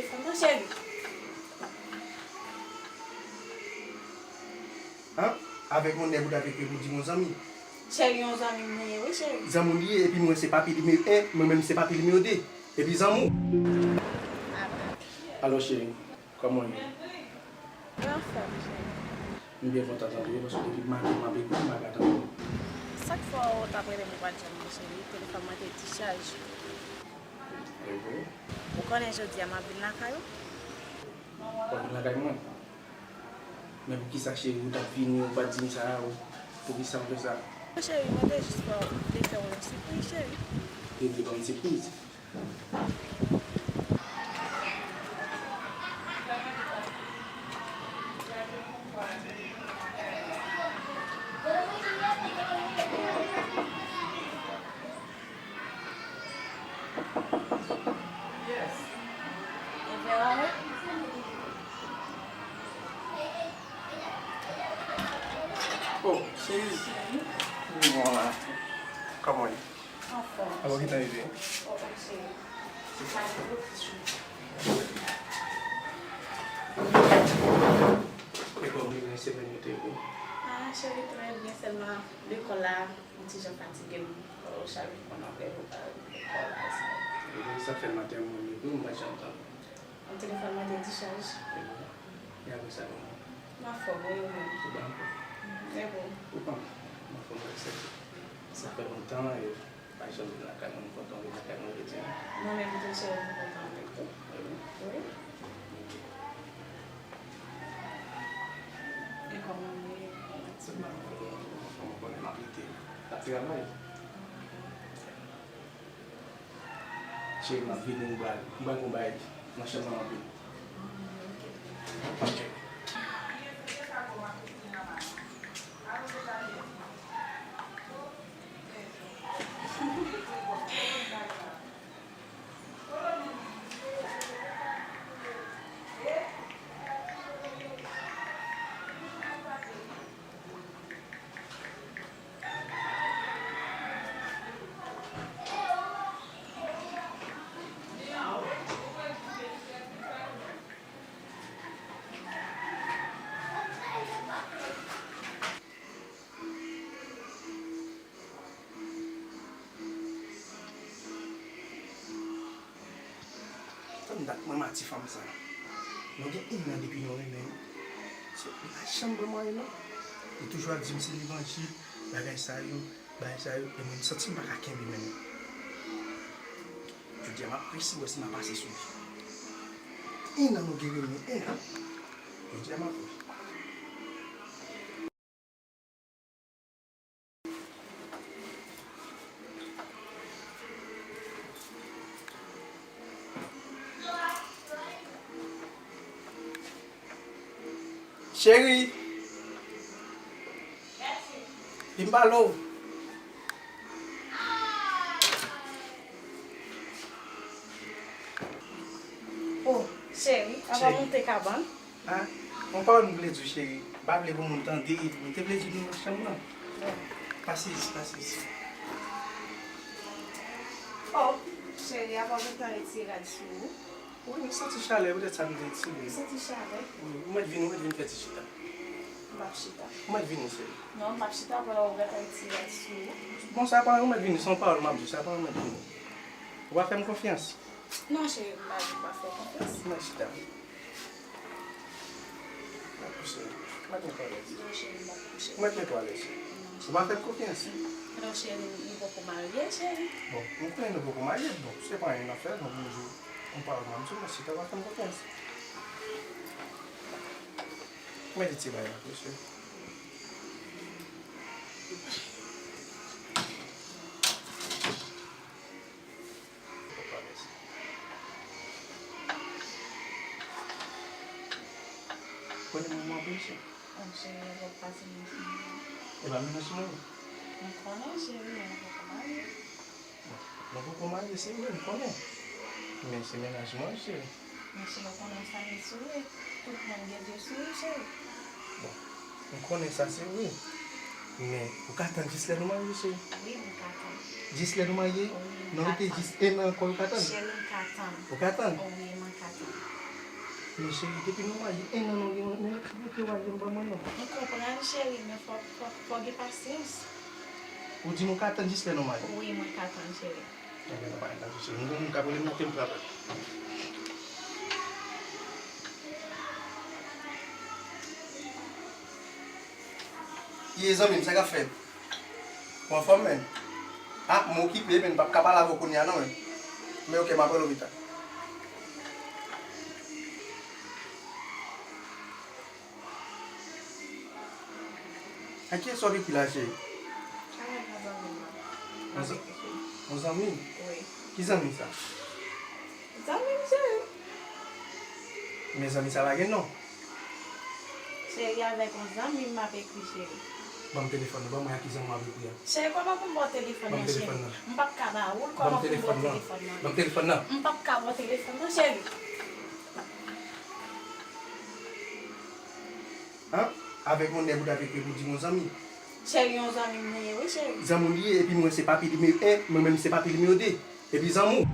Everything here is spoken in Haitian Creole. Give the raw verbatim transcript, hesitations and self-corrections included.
Defann non, cheri. An? Avèk yon nèg ou t ap ekri pou di yon zanmi? Cheri, yon zanmi m li ye, wi, cheri. Zanmi w li ye, epi mwen se papi nimewo en, mwen menm se papi nimewo de. Epi zanmi w. Alò, cheri, kòman w ye? Mwen anfòm, cheri. M byen kontan tande w, paske depi maten m ap ekri, m pa ka tande w. Sa k fè w t ap rele m ou pa t janm mwen, cheri? Telefòn mwen te dichaj. Ehe. Ou konnen jodi a m ap vin lakay ou? W ap vin lakay mwen? Men poukisa, cheri, ou t ap vini, ou pa t di m sa, ou, poukisa w fè sa? Cheri, mwen te jis fè w, te fè w yon sipriz, cheri. Te vle ban m sipriz? Oh, cheri. Bon, la. Kòman w ye? Anfòm. Alò, ki tan rive? Oh, oh, cheri. E kòman semèn yo te ye? Ah, cheri, trè byen, sèlman lekòl la, yon ti jan fatige m. Oh, chak jou konn ap leve ou pa lekòl la, sa. Sa fè maten mwen menm, m pa janm tann. Yon telefòn mwen te dichaj. E apre sa, kòman? M anfòm, wi, ou menm? Ou pa anfòm? E bon. Ou pa anfòm, m aksepte. Sa fè lontan, e. Pa janm vin lakay mwen, m kontan vin lakay mwen jodi a. Mwen menm tou, cheri, m kontan vin tou. Wi. E kòman w ye? Kòman w ye? Kòman w konnen m ap rete? N ap travay. Cheri, m ap vini, m pral, m pral gon bagay nan chanm nan, m ap vini. Ok. Tann dat mwen m a ti fanm sa. Nou gen enn an depi nou renmen. So, li pa janm ban m anyen non. Li toujou ap di m se levanjil, bagay sa yo, bagay sa yo, e mwen m santi m pa ka kenbe menm. Jodi a m ap resi wè si m a pase sou li. Enn an nou gen renmen, enn an. Jodi a m ap wè. Cheri, vin pale w. Oh, cheri, ann monte kabann. Ah, yon pawòl m vle di w, cheri. M pa vle pou moun tande. M te vle di nou nan chanm nan. Bon. Pase isit, pase isit. Oh, cheri, apa w gentan retire rad sou ou? Wi, m santi chalè, poutèt sa m te retire. Ou santi chalè? Wi, ou mèt vin, ou mèt vin fè ti chita. M p ap chita. Ou mèt vini, cheri. Non, m p ap chita pandan w gentan retire rad sou ou. Bon, sa pa ou mèt vini, se yon pawòl m ap di w, sa pa ou mèt vini. Ou pa fè m konfyans. Non, cheri, m pa di w pa fè konfyans. Mwen chita. Mwen kouche. Mwen mete w alèz. Non, cheri, m p ap kouche. Mwen mete w alèz. Non, cheri. Ou pa fè m konfyans. Non, cheri, nou poko marye, cheri. Bon, m konnen nou poko marye, bon, se pa anyen n ap fè, nou vin jou, yon pawòl m ap di w, mwen chita, ou pa fè m konfyans. Mwen mete ti bagay la, mesye. Konnen mwen mwen anpil chè. An cheri, mwen poko pase nan sou mwen. E pa menaj mwen. M konnen cheri, men nou poko marye. Bon, nou poko marye, se vre, m konnen. Men se menaj mwen, cheri. Men cheri, ou konnen sa gen sou li. Tout moun gen zye sou li, cheri. Bon, m konnen sa se vre. Men, ou ka tann jis lè nou marye, cheri? Wi, m ka tann. Jis lè nou marye? Wi, m ka tann. Non, rete jis enn an ankò, ou ka tann? Cheri, m ka tann. Ou ka tann? Wi, mwen ka tann. Men cheri, depi nou marye en an, nou gen yon, men ki bote w al gen ban mwen non. M konprann, cheri, men fò, fò, fò gen pasyans. Ou di nou ka tann jis lè nou marye? Wi, mwen ka tann, cheri. Ebyen, nou pa gen tann, cheri. Nou gen moun k ap rele m nan, te m pran apèl. Ye zanmi m, sa k ap fèt? Ou anfòm, menn? Ah, m okipe, menn, m p ap ka pale avè w kounye a non, menn. Men oke, m ap rele w pita. A kiyès w ap ekri la, cheri? Yon za-, yon zanmi? Wi. Ki zanmi sa? Zanmi m, cheri. Men zanmi sa pa gen non. Cheri, avèk yon zanmi m ap ekri, cheri. Ban m telefòn nan, ban mwen a ki zanmi w ap ekri a. Cheri, kòman pou m ba w telefòn nan, cheri? Ban m telefòn nan. M p ap ka ba ou l, kòman pou m ba w telefòn nan? Ban m telefòn nan. M p ap ka ba w telefòn nan, cheri. An? Avèk yon nèg ou t ap ekri pou di yon zanmi? Cheri, yon zanmi m li ye, wi, cheri. Zanmi w li ye, epi mwen se papi nimewo en, mwen menm se papi nimewo de. Epi zanmi w.